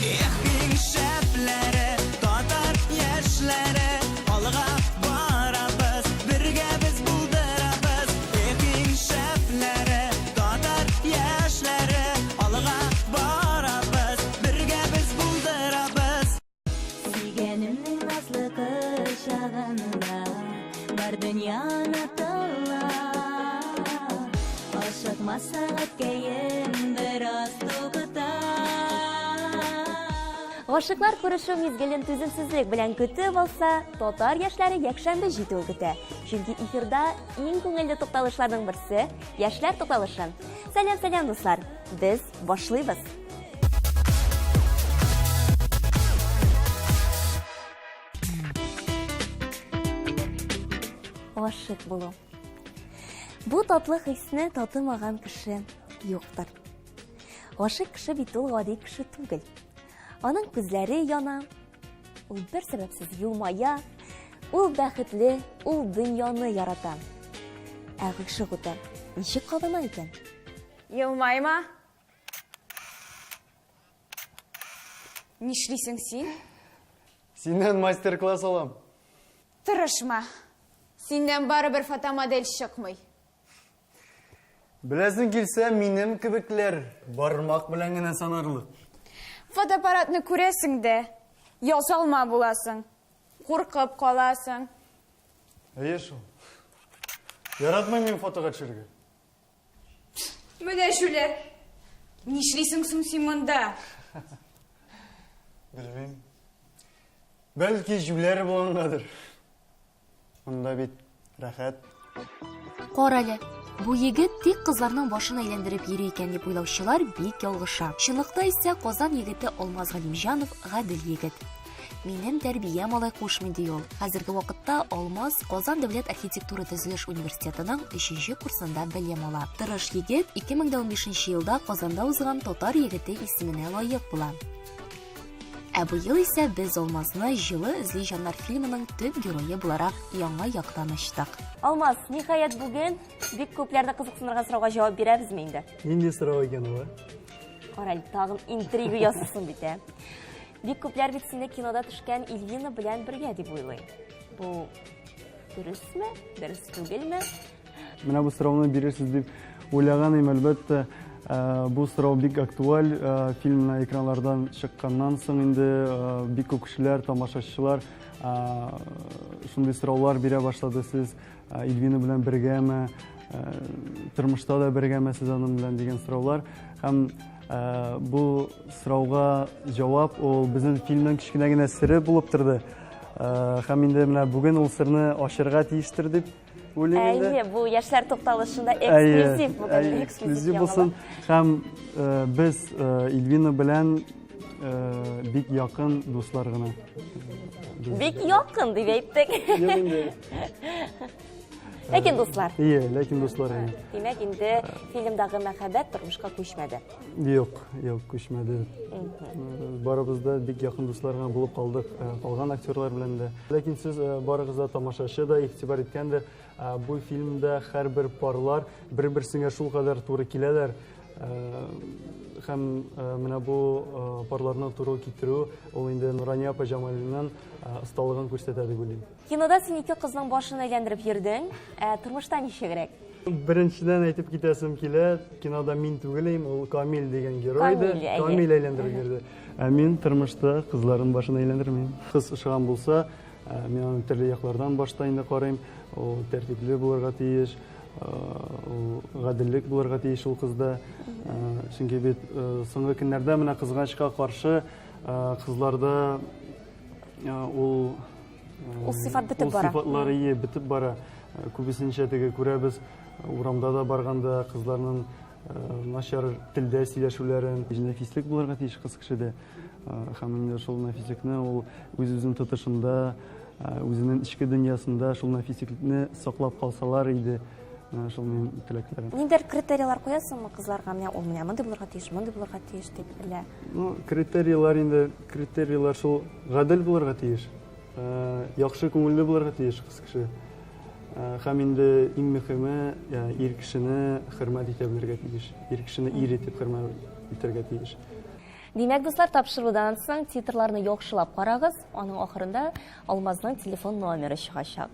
Эх, иң шәпләре, татар яшьләре, алга барабыз, бергә без булдырабыз. Эх, иң шәпләре, татар яшьләре, алга барабыз, бергә без булдырабыз. Сөйгәнемнең назлы кочагында бар дөнья онытыла. Ашыкма сәгатькәем, бераз тукта. Гашыйклар күрешү мизгелен түземсезлек белән көтеп алса, татар яшьләре якшәмбе җитүен көтә. Чөнки эфирда иң күңелле тукталышларның берсе, яшьләр тукталышы. Сәлам, сәлам, дуслар! Без башлыйбыз! Гашыйк булу. Бу татлы хисне татымаган кеше юктыр. Гашыйк кеше бит ул гади кеше түгел. Аның күзләре яна, ул бер сәбәпсез елмая, ул бәхетле, ул дөньяны ярата. Ә гашык уты ничек кабына икән? Елмайма. Нишлисең син? Синнән мастер-класс алам. Тырышма. Синнән барыбер фотомодель чыкмый. Беләсең килсә, минем кебекләр бармак белән генә санарлык. Фотоаппаратны күрәсең дә, ясалма буласың. Куркып каласың. Әйе шул. Яратмыйм мин фотога төшергә. Менә җүләр. Нишлисең соң син монда? Белмим. Бәлки җүләр булгангадыр. Монда бит рәхәт. Карале, бу егет тик кызларның башын әйләндереп йөри икән дип уйлаучылар бик ялгыша. Чынлыкта исә Казан егете Алмаз Галимҗанов гадел егет. Минем тәрбия малай кушмый, ди ул. Хәзерге вакытта Алмаз Казан дәүләт архитектура төзелеш университетының 3 курсында белем ала. Тырыш егет 2015 елда Казанда узган Татар егете исеменә лаек була. Ә быел исә без Алмазны Җылы эзли җаннар фильмының төп герое буларак яңа яктан ачтык. Алмаз, ниһаять бүген бик күпләрне кызыксындырган сорауга җавап бирәбезме инде? Нинди сорау икән ул? Карале, тагын интрига ясыйсың бит, ә? Бик күпләр бит сине кинода төшкән Ильвина белән бергә дип уйлый. Бу дөресме, дөрес түгелме? Менә бу сорауны бирерсез дип уйлаган идем, әлбәттә. Э, бу сорау бик актуаль. Э, фильм экраннардан чыкканнан соң инде э, бик күп кешеләр, тамашачылар шундый сораулар бирә башлады. Сез Ильвина белән бергәме, тормышта да бергәме сез аның белән дигән сораулар. Һәм бу сорауга җавап ул безнең фильмның кечкенә генә сере булып торды. Һәм инде менә бүген ул серне ачырга тиештер дип уйлыйм инде. Әйе, бу яшьләр тукталышында эксклюзив бүген. Эксклюзив булсын. Һәм без Ильвина белән бик якын дуслар гына. Бик якын дип әйттек. Юк инде. Ләкин дуслар. Ие, ләкин дуслар. Димәк, инде фильмдагы мәхәббәт тормышка күчмәде. Юк, юк, күчмәде. Барыбыз да бик якын дуслар гына булып калдык, калган актерлар белән дә. Ләкин сез барыгыз да тамашачы да игътибар иткәндер, бу фильмда һәрбер парлар бер-берсенә шулкадәр туры киләләр. Һәм менә бу парларны туры китерү, ул инде Нурания апа Җамалиның осталыгын күрсәтә дип уйлыйм. Кинода син ике кызның башын әйләндереп йөрдең, ә тормышта ничегрәк? Беренчедән әйтеп китәсем килә, кинода мин түгел идем, ул Камил дигән герой иде. Камил, әйе. Камил әйләндереп йөрде. Ә мин тормышта кызларның башын әйләндермим. Кыз ошаган булса, мин аны төрле яклардан башта инде карыйм. Ул тәртипле булырга тиеш, ул гаделлек булырга тиеш ул кызда. Чөнки бит соңгы көннәрдә менә кызганычка каршы кызларда ул Ул сыйфат бетеп бара. Ул сыйфатлар ие бетеп бара. Күбесенчә теге күрәбез, урамда да барганда кызларның начар телдә сөйләшүләрен. Нәфислек булырга тиеш кыз кешедә. Һәм инде шул нәфислекне ул үз-үзен тотышында, үзенең эчке дөньясында шул нәфислекне саклап калсалар иде. Шул минем теләкләрем. Ниндидер критерийлар куясыңмы кызларга? Менә ул менә мондый булырга тиеш, мондый булырга тиеш дип әллә? Ну, критерийлар инде, критерийлар шул гадел булырга тиеш. Яхшы күңелле булырга тиеш кыз кеше. Һәм инде иң мөһиме, ир кешене хөрмәт итә белергә тиеш. Ир кешене ир итеп хөрмәт итәргә тиеш. Димәк, дуслар, тапшырудан соң титрларны яхшылап карагыз. Аның ахырында Алмазның телефон номеры чыгачак.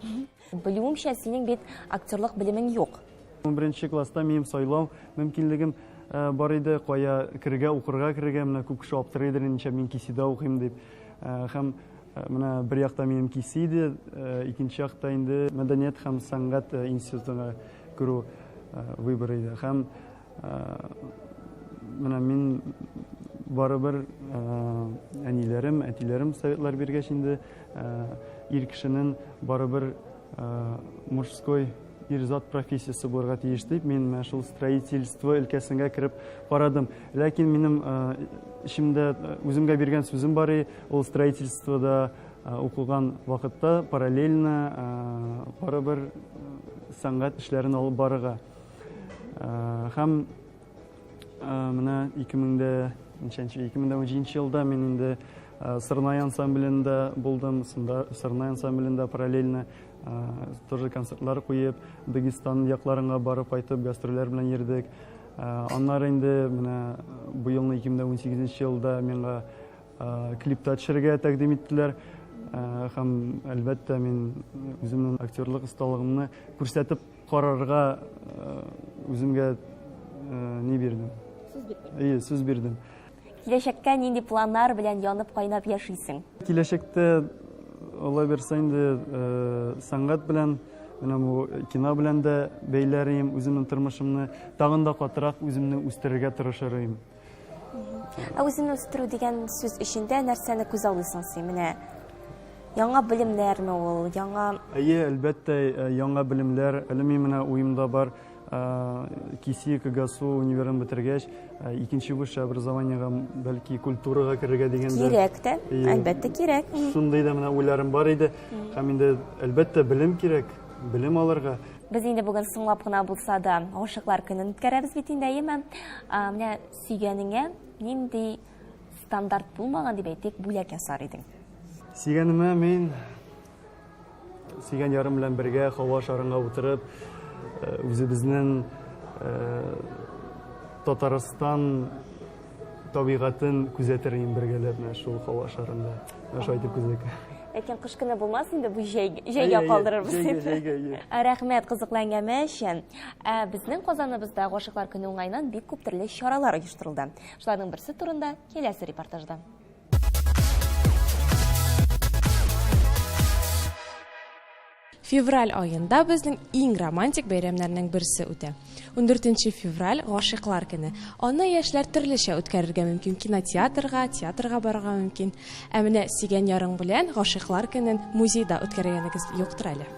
Белүемчә, синең бит актерлык белемең юк. 11 класста минем сайлау мөмкинлегем э, бар иде, кая керергә, укырга керергә, менә күп кеше аптырыйдыр, ничә мин КИСИда укыйм дип. Э, һәм э, менә бер якта минем КИСИ иде, икенче якта инде мәдәният һәм сәнгать институтына керү выбор иде. Һәм Менә мин барыбер әниләрем, әтиләрем советлар биргәч инде ир кешенең барыбер мужской ир зат профессиясе булырга тиеш дип, мин менә шул строительство өлкәсенә кереп карадым. Ләкин минем эчемдә үземгә биргән сүзем бар, ул строительствода укыган вакытта параллельно барыбер сәнгать эшләрен алып барырга. Һәм менә 2000 ничәнче 2017 елда мин инде Сырнай ансамблендә булдым. Сында Сырнай ансамблендә параллельно тоже концертлар куеп, Дагестан якларына барып кайтып, гастрольләр белән йөрдек. Аннары инде менә бу елны 2018 елда миңа клипта төшерергә тәкъдим иттеләр. Һәм әлбәттә мин үземнең актерлык осталыгымны күрсәтеп Карарга үземгә ни бирдем? Сүз бирдем. Әйе, сүз бирдем. Киләчәккә нинди планнар белән янып кайнап яшисең? Киләчәктә алла бирсә инде сәнгать белән, менә бу кино белән дә бәйләр идем үземнең тормышымны, тагын да катырак үземне үстерергә тырышыр идем. Ә үзеңне үстерү дигән сүз эчендә нәрсәне күз алыйсың син? Менә яңа белемнәрме ул, яңа Әйе, әлбәттә, э, яңа белемнәр. Әле мин менә уемда бар, э, КИСИ, КГСУ универын бетергәч, э, икенче высшее образованиега, бәлки культурага керергә дигән дә. Кирәк тә, әлбәттә кирәк. Шундый да менә уйларым бар иде. Һәм инде, әлбәттә, белем кирәк, белем алырга. Без инде бүген соңлап кына булса да гашыйклар көнен үткәрәбез бит инде, әйеме? Менә сөйгәнеңә нинди стандарт булмаган дип әйтик, бүләк ясар идең? Сөйгәнемә мин сөйгән ярым белән бергә һава шарынга утырып, э, үзебезнең э, Татарстан Табигатен күзәтер идем бергәләп менә шул һава шарында. Менә шулай итеп күзәтә. Ләкин кыш көне булмас инде, бу җәй, җәйгә калдырырбыз. Җәйгә, җәйгә, ие. Рәхмәт кызыклы әңгәмә өчен. Ә безнең Казаныбызда Гашыйклар көне уңаеннан бик күп төрле чаралар оештырылды. Шуларның берсе турында киләсе репортажда. Февраль аенда безнең иң романтик бәйрәмнәрнең берсе үтә. 14 февраль гашыйклар көне. Аны яшьләр төрлечә үткәрергә мөмкин. Кинотеатрга, театрга барырга мөмкин. Ә менә сөйгән ярың белән гашыйклар көнен музейда үткәргәнегез юктыр әле.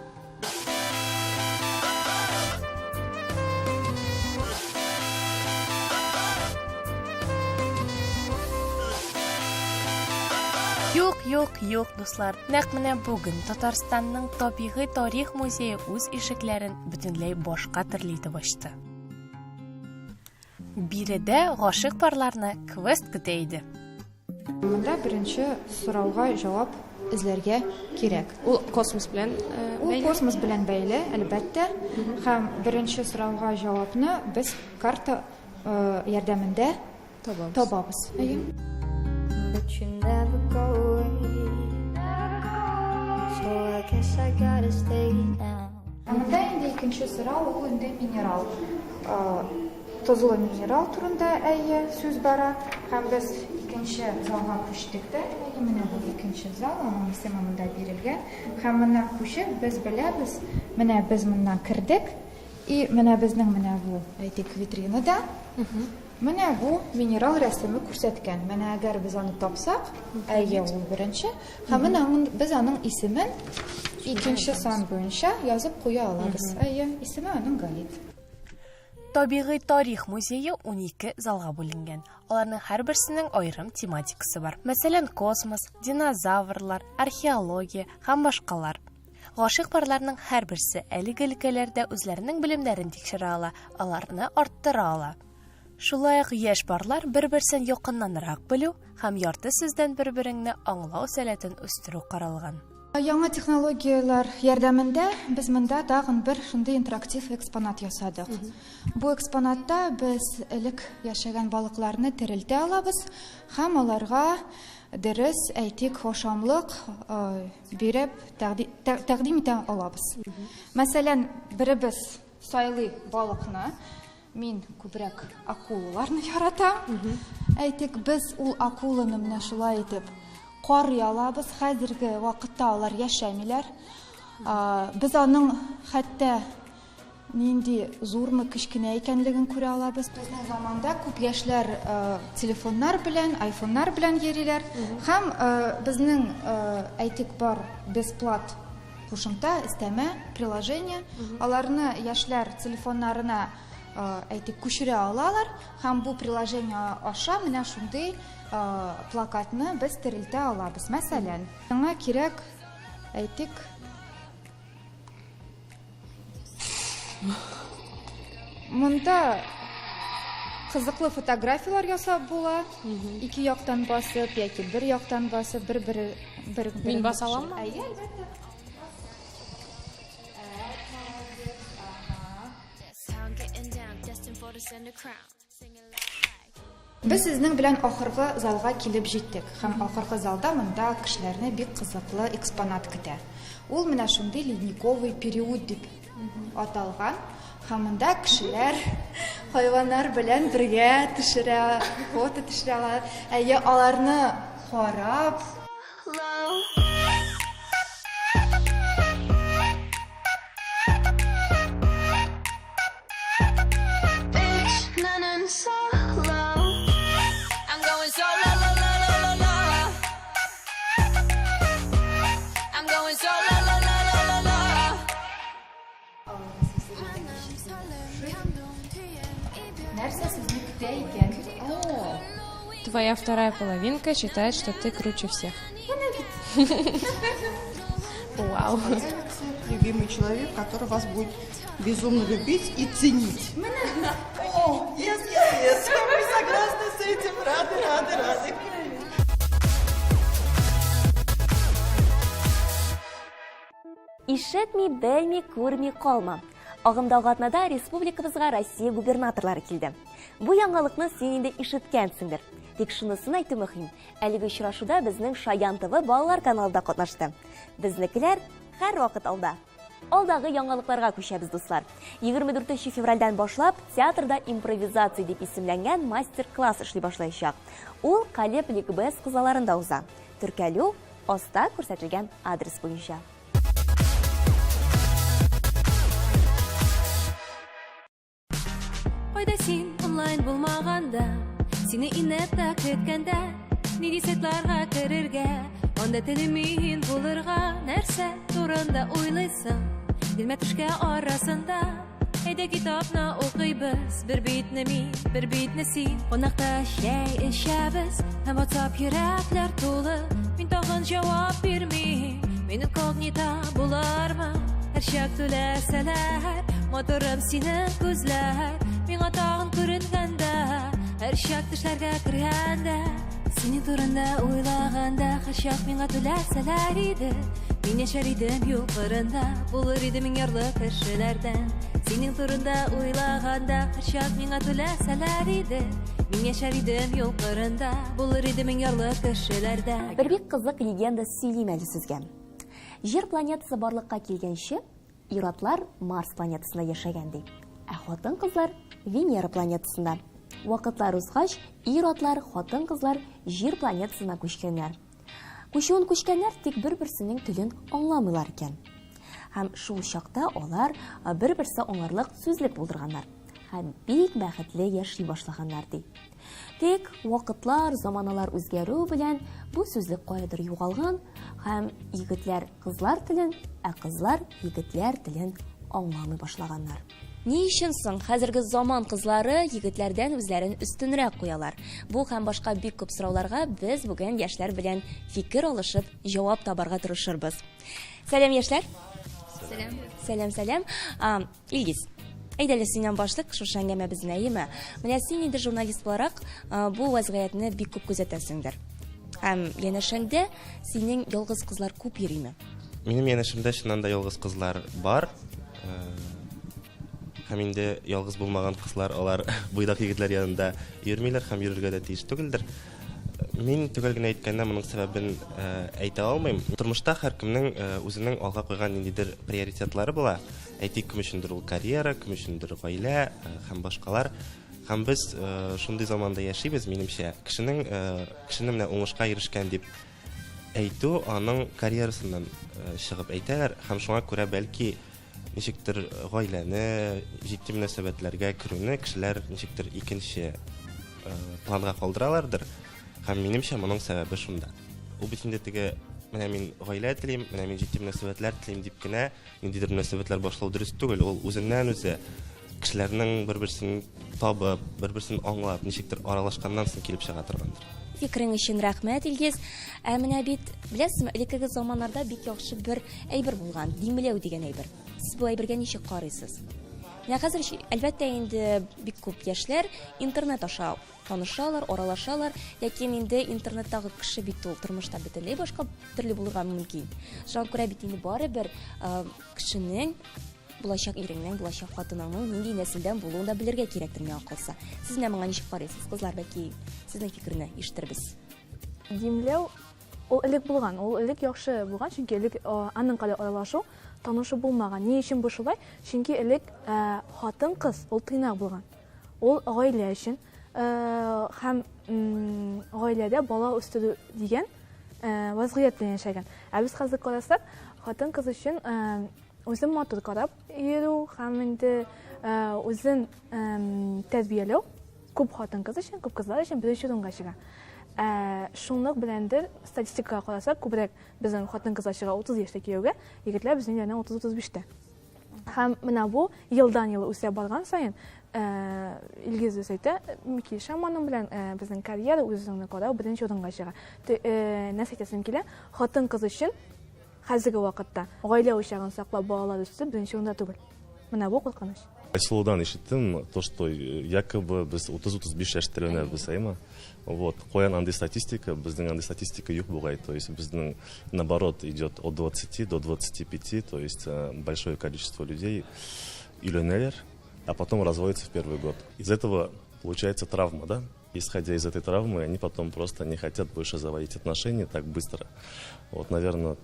Юк, юк, юк, дуслар. Нәкъ менә бүген Татарстанның табигый тарих музее үз ишекләрен бөтенләй башка төрле итеп ачты. Биредә гашыйк парларны квест көтә иде. Монда беренче сорауга җавап эзләргә кирәк. Ул космос белән э, Ул космос белән бәйле, әлбәттә. Һәм беренче сорауга җавапны без карта э, ярдәмендә Табабыз. Табабыз. Әйе. But you never go away. So I guess I gotta stay now. Ә монда инде икенче сорау, ул инде минерал. Тозлы минерал турында, әйе, сүз бара. Һәм без икенче залга күчтек тә. Әйе, менә бу икенче зал, аның исеме монда бирелгән. Һәм моннан күчеп, без беләбез, менә без моннан кердек, и менә безнең менә бу, әйтик, витринада Менә бу минерал рәсеме күрсәткән. Менә әгәр без аны тапсак, әйе, ул беренче. Һәм менә без аның исемен икенче сан буенча язып куя алабыз. Әйе, исеме аның Галит. Табигый тарих музее 12 залга бүленгән. Аларның һәрберсенең аерым тематикасы бар. Мәсәлән, космос, динозаврлар, археология һәм башкалар. Гашыйк парларның һәрберсе әлеге өлкәләрдә үзләренең белемнәрен тикшерә ала, аларны арттыра ала. Шулай ук яшь парлар бер-берсен якыннанрак белү һәм ярты сүздән бер-береңне аңлау сәләтен үстерү каралган. Яңа технологияләр ярдәмендә без монда тагын бер шундый интерактив экспонат ясадык. Бу экспонатта без элек яшәгән балыкларны терелтә алабыз һәм аларга дөрес, әйтик, ашамлык биреп тәкъдим итә алабыз. Мәсәлән, беребез сайлый балыкны, Мин күбрәк акулаларны яратам. Әйтик, без ул акуланы менә шулай итеп карый алабыз. Хәзерге вакытта алар яшәмиләр. Без аның хәтта нинди зурмы, кечкенә икәнлеген күрә алабыз. Безнең заманда күп яшьләр телефоннар белән, айфоннар белән йөриләр. Һәм безнең, әйтик, бар бесплат Кушымта, өстәмә, приложение. Аларны яшьләр телефоннарына, әйтик, күчерә алалар һәм бу приложение аша менә шундый плакатны без терелтә алабыз. Мәсәлән, миңа кирәк, әйтик, монда кызыклы фотографияләр ясап була. Ике яктан басып яки бер яктан басып, бер-бер бер Мин баса аламмы? Әйе, әлбәттә. Без сезнең белән ахыргы залга килеп җиттек. Һәм ахыргы залда монда кешеләрне бик кызыклы экспонат көтә. Ул менә шундый ледниковый период дип аталган. Һәм монда кешеләр хайваннар белән бергә төшерә, фото төшерә ала. Әйе, аларны карап, Нәрсә сезне көтә икән? Твоя вторая половинка считает, что ты круче всех. Вау. Любимый человек, который вас будет безумно любить и ценить. О, yes, yes, yes. Мы согласны с этим. Рады, рады, рады. Ишетми, белми, күрми калма. Агымдагы атнада республикабызга Россия губернаторлары килде. Бу яңалыкны син инде ишеткәнсеңдер. Тик шунысын әйтү мөһим, әлеге очрашуда безнең Шаян ТВ балалар каналы да катнашты. Безнекеләр һәрвакыт алда. Алдагы яңалыкларга күчәбез, дуслар. 24 февральдән башлап театрда импровизация дип исемләнгән мастер-класс эшли башлаячак. Ул Калеб ликбез кызаларында уза. Теркәлү аста күрсәтелгән адрес буенча. Кайда син онлайн булмаганда, сине инетта көткәндә, нинди сайтларга керергә, анда телим мин булырга, нәрсә турында уйлыйсың? Дилмә төшкә арасында. Әйдә китапны укыйбыз, бер битне мин, бер битне син. Кунакта чәй эчәбез, һәм WhatsApp йөрәкләр тулы. Мин тагын җавап бирмим, мин инкогнито булырмын. Һәрчак түләсәләр, матурым синең күзләр. Миңа тагын күренгәндә, һәрчак төшләргә кергәндә, синең турында уйлаганда, һәрчак миңа түләсәләр иде. Мин яшәр идем юл кырында, булыр идем иң ярлы кешеләрдән. Синең турында уйлаганда, һәрчак миңа түләсәләр иде. Мин яшәр идем юл кырында, булыр идем иң ярлы кешеләрдән. Бер бик кызык легенда сөйлим әле сезгә. Җир планетасы барлыкка килгәнче, ир-атлар Марс планетасында яшәгән ди, ә хатын-кызлар Венера планетасында. Вакытлар узгач, ир-атлар, хатын-кызлар Җир планетасына күчкәннәр. Күчүен күчкәннәр, тик бер-берсенең телен аңламыйлар икән. Һәм шул чакта алар бер-берсе аңларлык сүзлек булдырганнар. Һәм бик бәхетле яши башлаганнар ди. Тик вакытлар, заманалар үзгәрү белән бу сүзлек каядыр югалган һәм егетләр кызлар телен, ә кызлар егетләр телен аңламый башлаганнар. Ни өчен соң хәзерге заман кызлары егетләрдән үзләрен өстенрәк куялар? Бу һәм башка бик күп сорауларга без бүген яшьләр белән фикер алышып, җавап табарга тырышырбыз. Сәлам, яшьләр! Сәлам. Сәлам, сәлам. Илгиз, әйдә әле синнән башлыйк шушы әңгәмәбезне, әйеме? Менә син инде журналист буларак бу вәзгыятьне бик күп күзәтәсеңдер. Һәм янәшәңдә синең ялгыз кызлар күп йөриме? Минем янәшемдә чыннан да ялгыз кызлар бар. Һәм инде ялгыз булмаган кызлар алар буйдак егетләр янында йөрмиләр һәм йөрергә дә тиеш түгелдер. Мин төгәл генә әйткәндә моның сәбәбен әйтә алмыйм. Тормышта һәркемнең үзенең алга куйган ниндидер приоритетлары була. Әйтик, кем өчендер ул карьера, кем өчендер гаилә һәм башкалар. Һәм без шундый заманда яшибез, минемчә, кешенең кешене менә уңышка ирешкән дип әйтү аның карьерасыннан чыгып әйтәләр һәм шуңа күрә бәлки ничектер гаиләне, җитди мөнәсәбәтләргә керүне кешеләр ничектер икенче планга калдыралардыр. Һәм минемчә моның сәбәбе шунда. Ул бит инде теге менә мин гаилә телим, менә мин җитди мөнәсәбәтләр телим дип кенә ниндидер мөнәсәбәтләр башлау дөрес түгел. Ул үзеннән-үзе кешеләрнең бер-берсен табып, бер-берсен аңлап, ничектер аралашканнан соң килеп чыга торгандыр. Фикерең өчен рәхмәт, Илгиз. Ә менә бит, беләсезме, элеккеге заманнарда бик яхшы бер әйбер булган, димләү дигән әйбер. Сез бу әйбергә ничек карыйсыз? Менә хәзер, әлбәттә инде, бик күп яшьләр интернет аша танышалар, аралашалар, ләкин инде интернеттагы кеше бит ул тормышта бөтенләй башка төрле булырга мөмкин. Шуңа күрә бит инде барыбер кешенең булачак иреңнең, булачак хатыныңның нинди нәселдән булуын да белергә кирәктер миңа калса. Сез менә моңа ничек карыйсыз, кызлар, бәлки сезнең фикерне ишетербез. Димләү ул элек булган, ул элек яхшы булган, чөнки элек аның кадәр аралашу, танышу булмаган. Ни өчен бу шулай? Чөнки элек хатын-кыз ул тыйнак булган. Ул гаилә өчен һәм гаиләдә бала үстерү дигән вазгыять белән яшәгән. Ә без хәзер карасак, хатын-кыз өчен үзен матур карап йөрү һәм инде үзен тәрбияләү күп хатын-кыз өчен, күп кызлар өчен беренче урынга чыга. Ә шунлык беләндер статистикага карасак, күбрәк безнең хатын-кызлар чыга 30 яшьтә кияүгә, егетләр безнең янә 30-35тә. Һәм менә бу елдан-ел үсә барган саен, Илгиз дөрес әйтә, мин килешәм аның белән, безнең карьера, үз-үзеңне карау беренче урынга чыга. Нәрсә әйтәсем килә, хатын-кыз өчен Хәзерге вакытта гаилә учагын саклап балалар үстерү беренче урында түгел. Менә бу куркыныч. Айсылудан ишеттем, то, что якобы без 30-35 яшь теләнәбез, әйме? Вот, каян андый статистика, безнең андый статистика юк бугай, то есть безнең наоборот идет от 20 до 25, то есть большое количество людей өйләнәләр, а потом разводятся в первый год. Из этого получается травма, да? Исходя из этой травмы, они потом просто не хотят больше заводить отношения так быстро. Вот, наверное,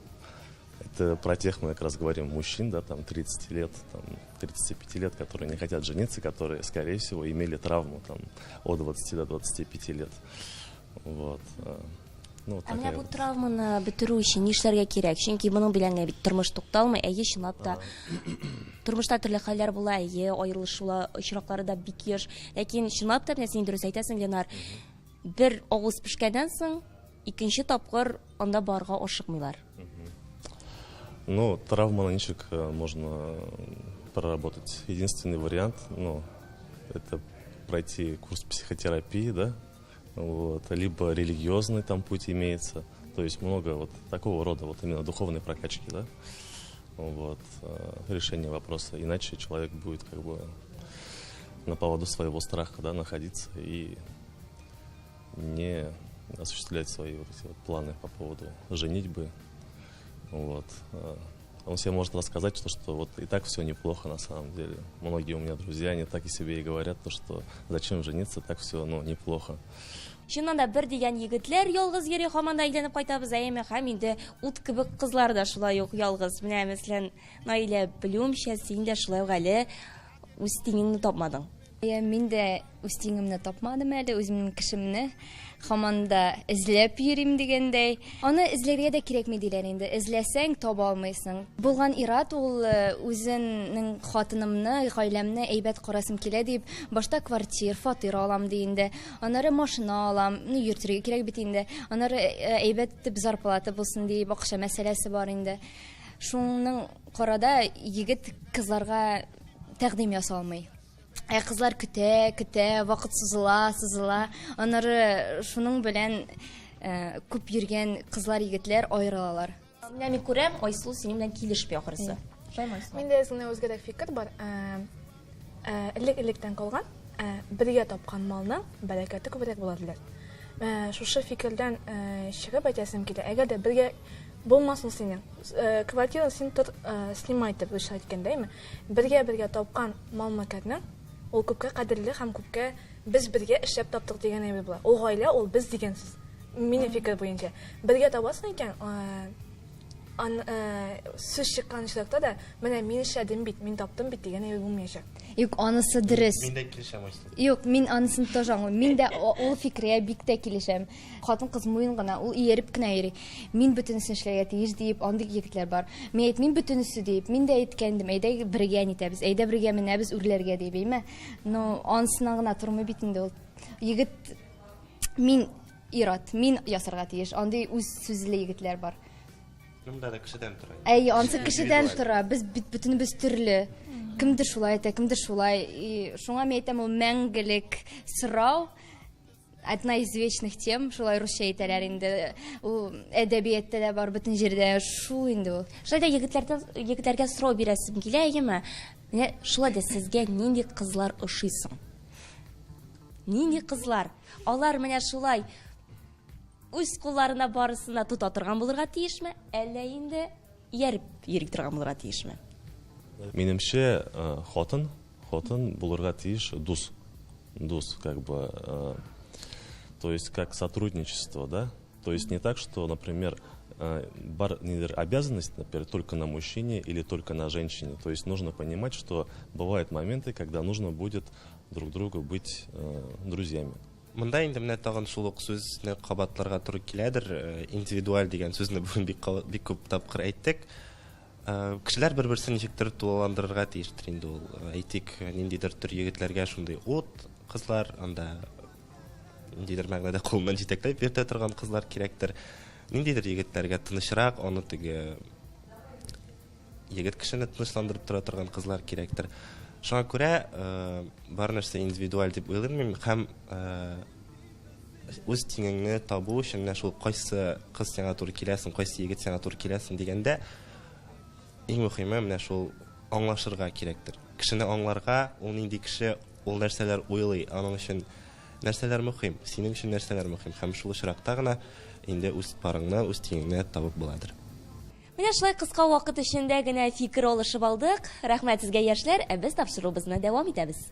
это про тех мы как раз говорим мужчин, да, там 30 лет, там 35 лет, которые не хотят жениться, которые, скорее всего, имели травму там от 20 до 25 лет. Вот. Ну, вот Ә менә такая бу вот. травманы бетерү өчен нишләргә кирәк? Чөнки моның белән генә бит тормыш тукталмый. Әйе, чынлап та тормышта төрле хәлләр була, әйе, аерылышу очраклары да бик еш. Ләкин чынлап та менә син дөрес әйтәсең, Ленар, бер авыз пешкәннән соң икенче тапкыр анда барырга ашыкмыйлар. Ну, травманы ничек можно проработать? Единственный вариант, ну, это пройти курс психотерапии, да, вот, либо религиозный там путь имеется, то есть много вот такого рода вот именно духовной прокачки, да, вот, решение вопроса, иначе человек будет как бы на поводу своего страха, да, находиться и не осуществлять свои вот эти вот планы по поводу женитьбы, вот. Он себе может рассказать, что вот и так все неплохо на самом деле. Многие у меня друзья, они так и себе и говорят, то, что зачем жениться, так все, ну, неплохо. Чыннан да бер дигән егетләр ялгыз йөри, һаман да әйләнеп кайтабыз, әйеме, һәм инде ут кебек кызлар да шулай ук ялгыз. Менә, мәсәлән, Наилә, белүемчә, син дә шулай ук әле үз тиңеңне тапмадың. Әйе, мин дә үз тиңемне тапмадым әле, үземнең кешемне һаман да эзләп йөрим дигәндәй. Аны эзләргә дә кирәкми диләр инде. Эзләсәң, таба алмыйсың. Булган ир-ат ул үзенең хатынымны, гаиләмне әйбәт карасым килә дип, башта квартир, фатир алам ди инде. Аннары машина алам, ну, йөртергә кирәк бит инде. Аннары әйбәт итеп зарплата булсын дип, акча мәсьәләсе бар инде. Шуның карада егет кызларга тәкъдим ясалмый. Ә кызлар көтә, көтә, вакыт сузыла, сузыла. Аннары шуның белән күп йөргән кызлар, егетләр аерылалар. Менә мин күрәм, Айсылу синең белән килешми ахрысы. Шулаймы, Айсылу? Миндә үземнән үзгәрәк фикер бар. Элек-электән калган, бергә тапкан малның бәрәкәте күбрәк була диләр. Шушы фикердән чыгып әйтәсем килә. Әгәр дә бергә Булмасын синең. Э, квартираны син тот, э, снимай дип русча әйткәндә, әйме? Бергә-бергә тапкан мал-мөлкәтнең ул күпкә кадерле һәм күпкә без бергә эшләп таптык дигән әйбер була. Ул гаилә, ул без дигән сүз. Минем фикер буенча. Бергә табасың икән, э, ан, э, сүз чыккан очракта да, менә мин эшләдем бит, мин таптым бит дигән әйбер булмаячак. Юк, анысы дөрес. Мин дә килешәм, Айсылу. Юк, мин анысын тоже аңлыйм. Мин дә ул фикергә бик тә килешәм. Хатын-кыз муен гына, ул ияреп кенә йөри. Мин бөтенесен эшләргә тиеш диеп, андый егетләр бар. Мин әйтмим бөтенесе диеп, мин дә әйткән идем, әйдә бергә нитәбез, әйдә бергә менәбез үрләргә диеп, әйме? Но анысыннан гына тормый бит инде ул. Егет мин ир-ат, мин ясарга тиеш. Андый үз сүзле егетләр бар. Монда да кешедән тора. Әйе, ансы кешедән тора. Без бит бөтенебез төрле. Кемдер шулай әйтә, кемдер шулай. И шуңа мин әйтәм, ул мәңгелек сорау. Одна из вечных тем, шулай русча әйтәләр инде. Ул әдәбиятта да бар, бөтен җирдә шул инде ул. Шулай да егетләрдән егетләргә сорау бирәсем килә, әйеме? Менә шулай да сезгә нинди кызлар ошый соң? Нинди кызлар? Алар менә шулай үз кулларына барысын да тота торган булырга тиешме, әллә инде ияреп йөри торган булырга тиешме? Минемчә, э, хатын, хатын булырга тиеш дус. Дус, как бы, э, то есть как сотрудничество, да? То есть не так, что, например, э, бар нидер обязанность, например, только на мужчине или только на женщине. То есть нужно понимать, что бывают моменты, когда нужно будет друг другу быть друзьями. Монда инде менә тагын шул ук сүзне кабатларга туры киләдер. Э, индивидуаль дигән сүзне бүген бик, бик күп тапкыр әйттек. Э, кешеләр бер-берсен ничектер тулыландырырга тиештер инде ул. Э, әйтик, ниндидер төр егетләргә шундый ут кызлар, анда ниндидер мәгънәдә кулыннан җитәкләп йөртә торган кызлар кирәктер. Ниндидер егетләргә тынычрак, аны теге егет кешене тынычландырып тора торган кызлар кирәктер. Шуңа күрә э, бар нәрсә индивидуаль дип уйлыйм мин һәм э, үз тиңеңне табу өчен менә шул кайсы кыз сиңа туры киләсең, кайсы егет сиңа туры киләсең дигәндә иң мөһиме менә шул аңлашырга кирәктер. Кешене аңларга, ул нинди кеше, ул нәрсәләр уйлый, аның өчен нәрсәләр мөһим, синең өчен нәрсәләр мөһим һәм шул очракта гына инде үз парыңны, үз тиңеңне табып буладыр. Менә шулай кыска вакыт эчендә генә фикер алышып алдык. Рәхмәт сезгә, яшьләр, ә без тапшыруыбызны дәвам итәбез.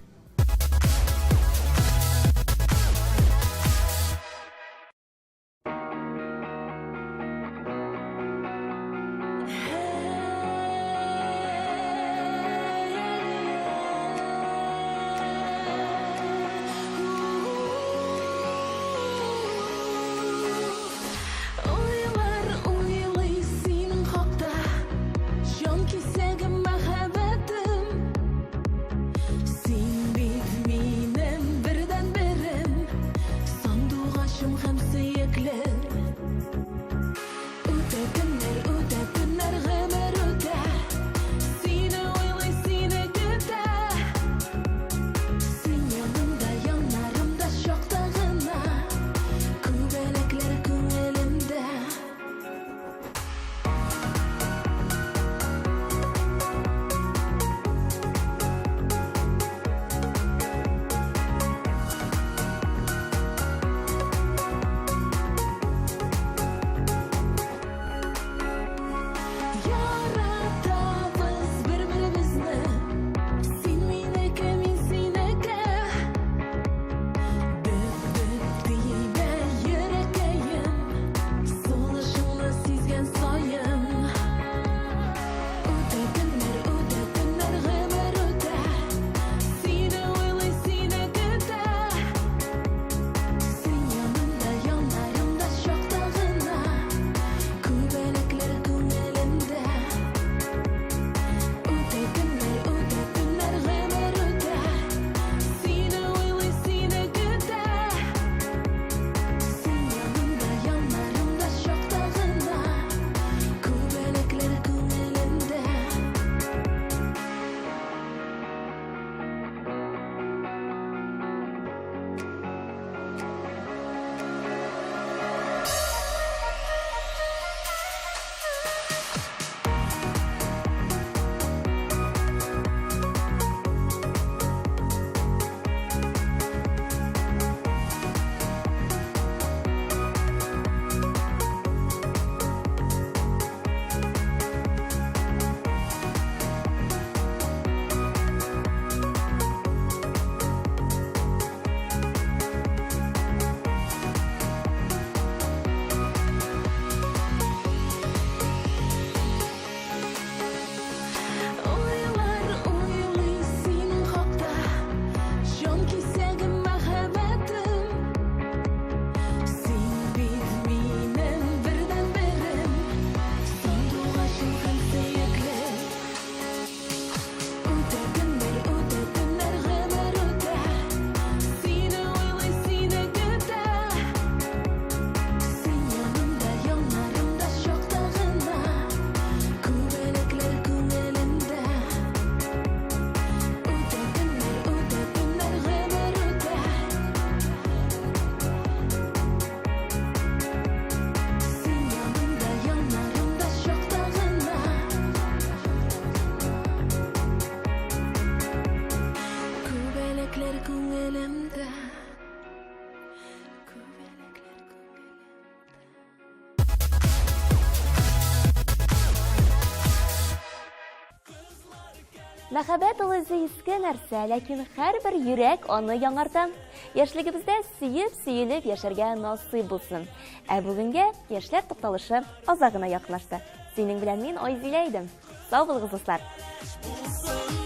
Уйлар уйлый синең хакта, Җан кисәгем, мәхәббәтем. Син. Мәхәббәт ул үзе иске нәрсә, ләкин һәрбер йөрәк аны яңарта. Яшьлегебездә сөеп-сөелеп яшәргә насыйп булсын. Ә бүгенгә яшьләр тукталышы азагына якынлашты. Синең белән мин Айзилә идем. Сау булыгыз, дуслар! Булсын.